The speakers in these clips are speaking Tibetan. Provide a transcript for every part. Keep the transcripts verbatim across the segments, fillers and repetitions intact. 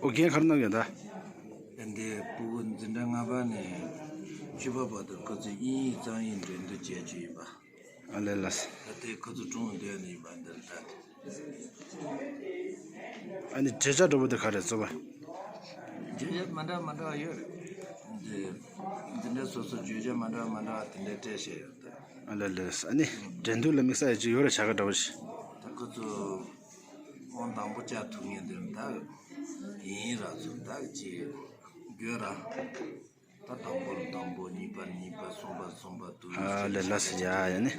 ཨོ་རྒན་ག་རེ་གནང་ཡོད་ད། དེ་འདྲའི་ཕྲུ་གུ་འཛིན་གྲྭ་ལྔ་པ་ནས་བཅུ་པ་བར་དུ་ཁོ་ཚོས་དབྱིན་ཡིག་གཙང་ཡིག་འགྲན་བསྡུར་བྱས་རྒྱུ་ཡིན་པ། ཨ་ལས་ལགས། ད་ལྟའི་ཁོ་ཚོ་གྲོངས་བསྡད་ནས་ཡིན་པ་འདིར་ད། ཨ་ནི་བརྗོད་བྱ་འདྲ་པོ་དེ་ག་རེ་རྩོད་པ། བརྗོད་བྱ་མ་འདྲ་མ་འདྲ་བ་ཡོད་རེད། འདི་འདི་འདྲ་སོ་སོ་བརྗོད་བྱ་མ་འདྲ་མ་འདྲ་བ་དེ་འདྲ་སྤྲད་བཞག་ཡོད་ད། ཨ་ལས་ལས། ཨ་ནི་འགྲན་བསྡུར་ལ་དམིགས་བསལ་ཡོད་ཅིག་ཡོད་རེད་བྱ་དགའ་འདྲ་པོ་ཞིག་ད་ཁོ་ཚོ་དབང་དང་པོ་བཅའ་ཐུབ་མཁན་དེ་ད་ཡིན་ར་ཚོ་ད་ཅིག་ཡོད་ར། ད་དང་པོ་ལ་དང་པོ། གཉིས་པ་ལ་གཉིས་པ། གསུམ་པ་ལ་གསུམ་པ། དུ་ཨ་ལས་ལ་སི་ཡ་ཡ་ནི།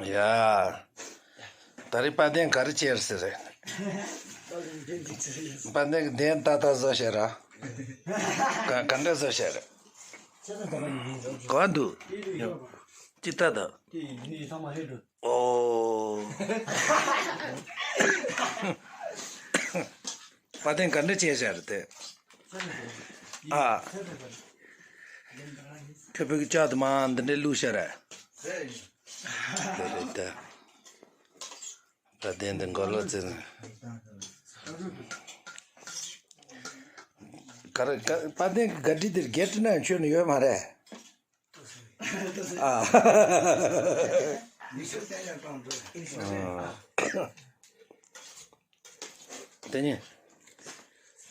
ཡ། ད་རེས་དཔལ་ལྡན་ག་རེ་བྱས་ཟེར་རེད། དཔལ་ལྡན་གྱི་གདན་ཏག་ཏག་བཟོ་བྱས་ར། ག་ག་འདྲ་བཟོ་བྱས་རེད། ག་འདུག་ཅི་ལྟ་དང་། ཨོ། དཔལ་ལྡན་ག་འདྲ་བྱས་བྱས་རེད་དེ། ཨ། ཁྱོད་བོད་ཀྱི་ལྕགས་དུ་མ་འདི་འདྲའི་བླུགས་ཤ་ར། རེད་རེད་ད། དཔལ་ལྡན་འདི་མགོ་ལོག་ཙེ་ནི། ག་རེ་ག་དཔལ་ལྡན་གྱི་ག་ཌི་འདིར་གེ་ཊི་ན་ཁྱོད་ནི་ཡོད་མ་རེད། ཨ། དེ་ནི།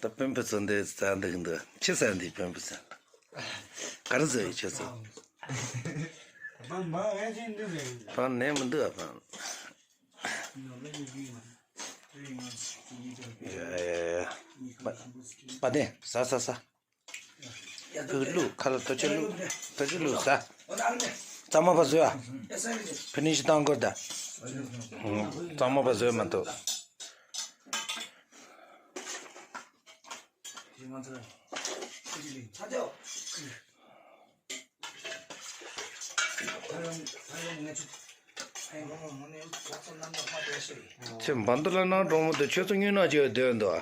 ད་སྤུན་པོ་ཚོ་འདི་ཟ་འདུག་འདུག་ཅི་ཟ་འདི་སྤུན་པོ་ཚོ། ག་རེ་ཟ་ཡི་ཁྱོད་ཚོ། ཕང་ནས་མི་འདུག་ཨ་ཕང་། ཡ་ཡ་ཡ། པ་པ་དེ་ཟ་ཟ་ཟ། ཕུག་བླུགས་ཁ་ལ་ཐོ་ཅི་བླུགས་ཐོ་ཅི་བླུགས་ཟ། གཙང་མ་པ་བཟོས་ཨ། ཕི་ནི་ཤི་བཏང་དགོས་ད། གཙང་མ་པ་བཟོས་མ་ཐུབ། ཁྱེད་འབའ་མདོ་ལ་ནང་གྲོང་མོ་དུ་ཁྱོད་ཚོ་སྨྱོ་ནག་ཅིག་སྡོད་འདུག་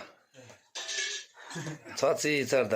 ཚ་ཚིག་ཚར་ད།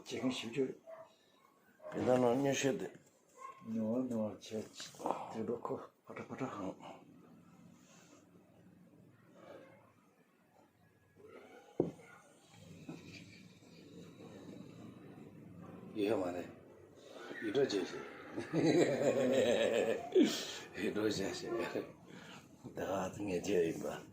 བྱེད་མཁན་ཞིབ་འཇུག་རེད། དེ་ལྟར་ན་མཉེན་ཤོས་དེ། ནོར་ནོར་བྱས་དེ་འགྲོ་ཁོ་ཕ་ཏྲ་ཕ་ཏྲ། ཡོད་མ་རེད། ཡིད་འཕྲོག་བྱས་ཤིག་ཡིད་འཕྲོག་བྱས་ཤིག་ད་ག་ངས་བྱས་ཡིན་པ།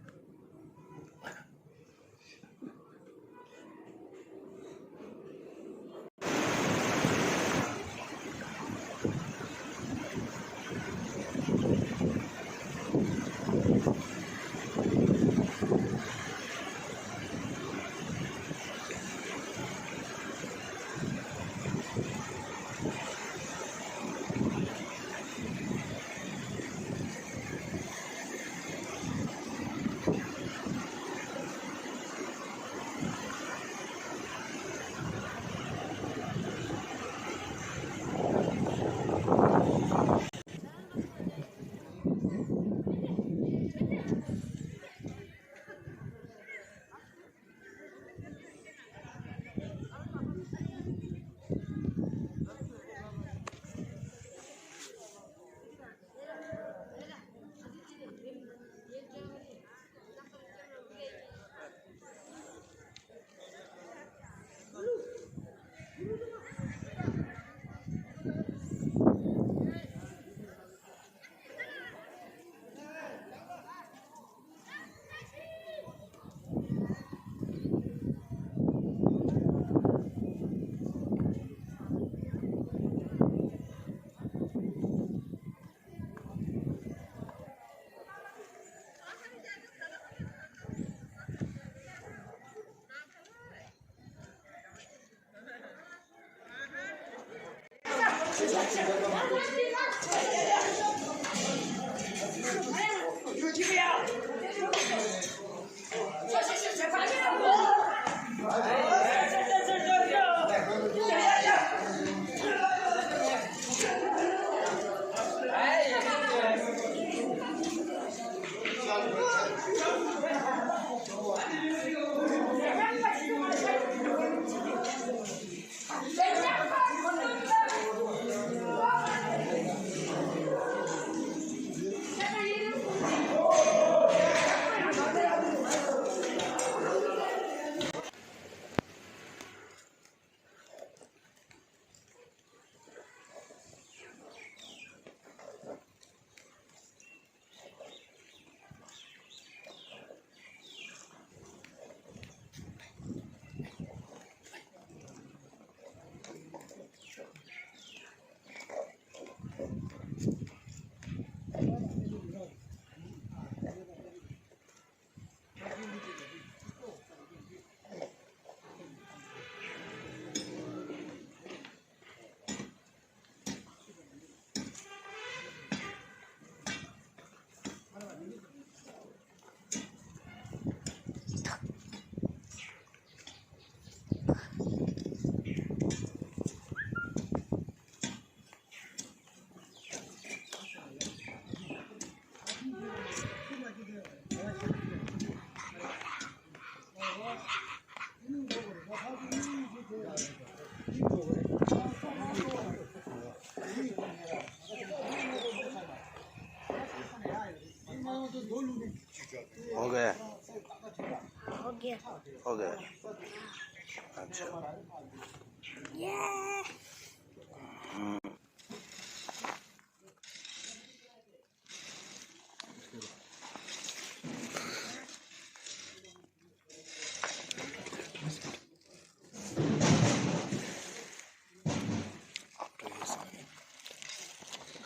ཁ་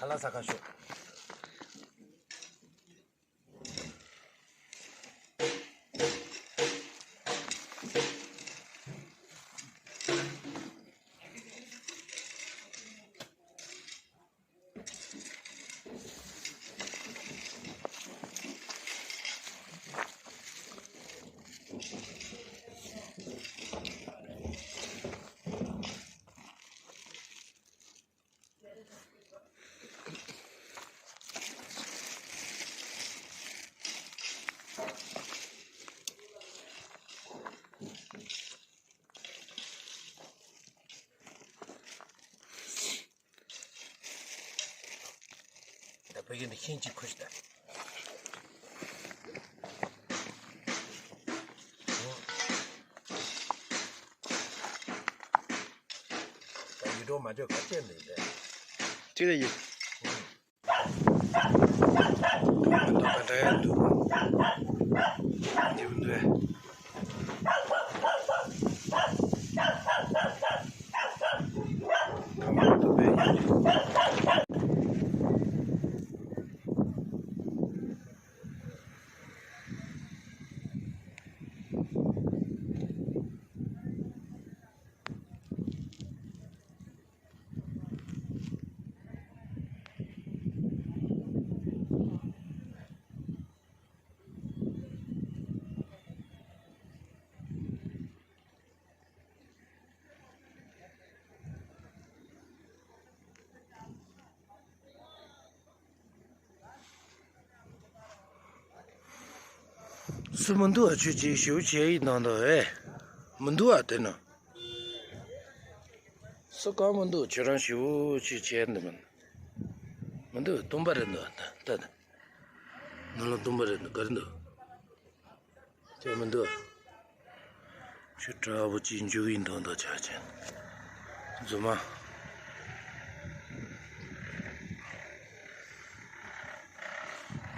ལག་ཟ་ག་ཤོག་ད་བོད་ཡིག་འདི་ཤིང་གཅིག་ཁུར་ཤི་ད། ད་ཡིག་འབྲུ་མ་འཇོག་ག་བྱས་འདུག་ཟེར། ཅི་རེད་ཡིན། འདུག་ག་འདྲ་ཡང་འདུག་འདི་མི་འདུག་ག་མང་འདུག་པས། སུ་མི་འདུག་ཨ། ཁྱོད་ཅིག་ཞེ་པོ་བྱས་ཡིན་ནང་དུ་ཨེ། མི་འདུག་ཨ། དེ་ནི་སུ་གང་མི་འདུག་ཁྱོད་རང་ཞེ་པོ་ཅིག་བྱས་འདི་མིན། མི་འདུག་སྟོང་པ་རེད་འདུག་ད་ད་ནང་ལ་སྟོང་པ་རེད་འདུག་ག་རེ་འདུག་དེ་མི་འདུག་ཁྱོད་དྲག་པོ་ཅིག་འཇུག་ཡིན་མདོག་མདོག་ཆགས་ཅན། རྫུན་མ།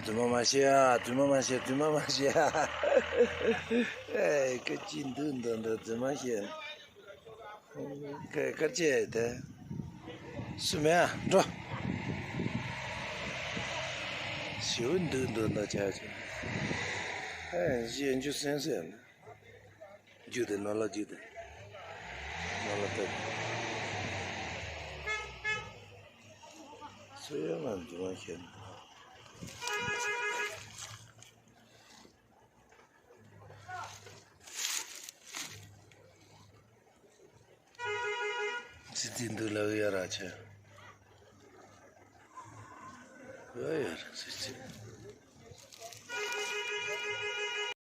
རྫུན་མ་མ་བཤད་ཨ། རྫུན་མ་མ་བཤད། རྫུན་མ་མ་བཤད་ཨ། ཨེ་སྐད་ཅིག་འདུག་མདོག་མདོག་རྫུན་མ་བཤད། སྐད་སྐད་ཅིག་དེ། སུ་མེད་ཨ། འགྲོ། ཞེ་པོ་འདུག་མདོག་མདོག་ཆགས་ཅན། ཨེ་གཞན་རྒྱུ་སེམས་སེམས། རྒྱུག་དེ་ནོར་ལ་རྒྱུག་དེ། ནོར་ལ་ལྟ་དེ། སུ་ཡང་ང་འདུག་མ་ཤེས་ན། ཙི་ཙི་འདུག་ལབ་ཡ་ར་ཆེ། ཨེ་ཡ་ར་ཙི་ཙི།